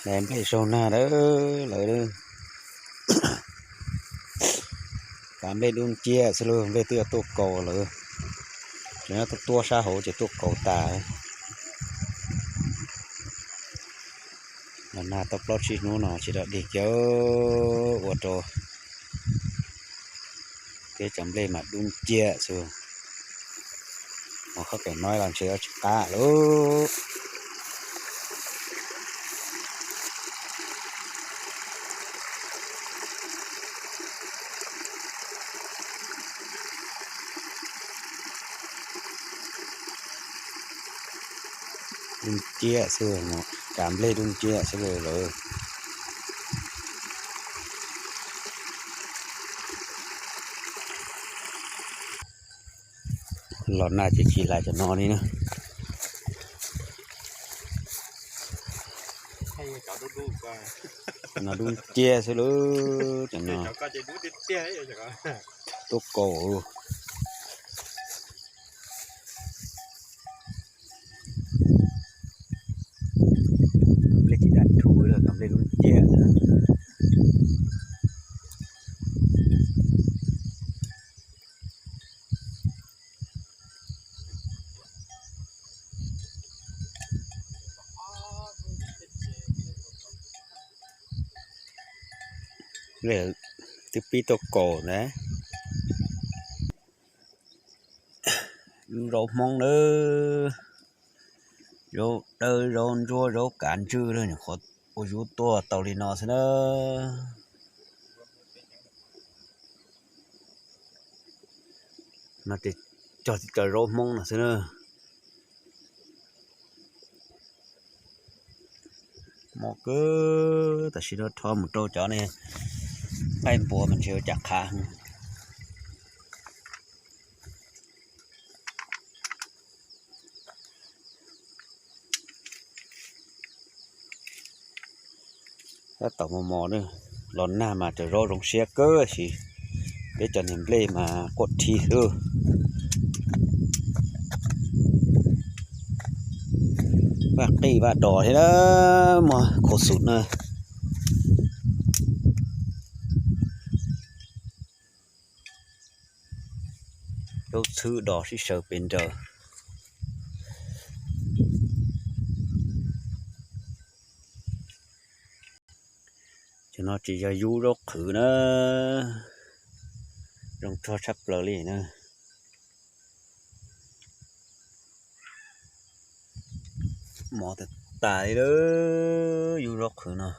Nplej saug nag lawm, lawv kav nplej dub nciab xwb lauj, nplej twb yuav tuaj kaus lawm. Tseem nyob tuaj tuaj sab hauv ces tuaj kaus tas. Los nag tau plaub tsib hnub no tsis dog dig kiag, ua rau peb cov nplej mas dub nciab xwb. Mus qhov kev no los ntshe yuav tsis qab lauj. Dub nciab xwb, kav nplej dub nciab xwb lawm. Los nag ces tsis hlais cov no li na. No dub nciab xwb lauj, cov no tuaj kaus. Nplej tsis daj rhuv, nplej dub nciab. Twb pib tuaj kaus na. Lub zaub hmoob na, zaub dawb zaub ntsuab zaub kav ntswj na, nyuam qhuav ua yub tuaj tau li no xwb na. No ces cog cov zaub hmoob no xwb na. Mos kawg, tam sim no rho mus rau cov ne, nqaij npua mas ntshe ua cas qhav. Tab tom mos mos na, los nag mas cov zaub zoo siab kawg sis peb cov niag nplej mas quaj rhi xwb. Vaj qij vaj dos thiab na, muag khuv xum na. Zaub txhwb dos sib saw pes nraws. Cov no tsis yog yub zaub qhwv na, zoo tshaj plaws li na. Mos tas tas li lawm, yub zaub qhwv no.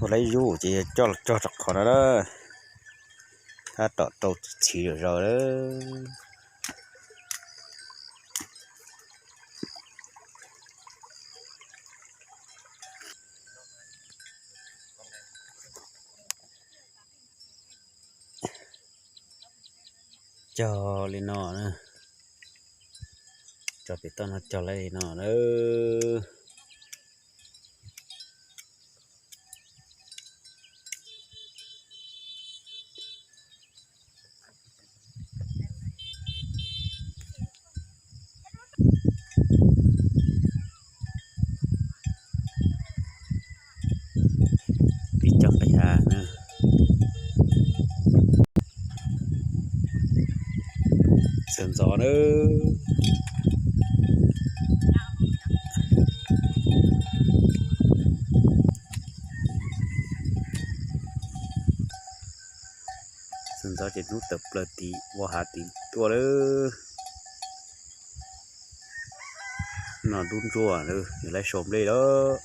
Ua lawv yub ces coj los tso rau qhov no lawm, tab tom rau txhiv zom zaws lawm. Cog li no na, cog pem toj no cog li no na. Tib co nqis hav na. Txawm ntxov na. Txawm ntxov ces hnub tawm plaws tim ua hav tim tuaj lawm. No dub ntsuab lawm, yog lawv sau nplej lawm.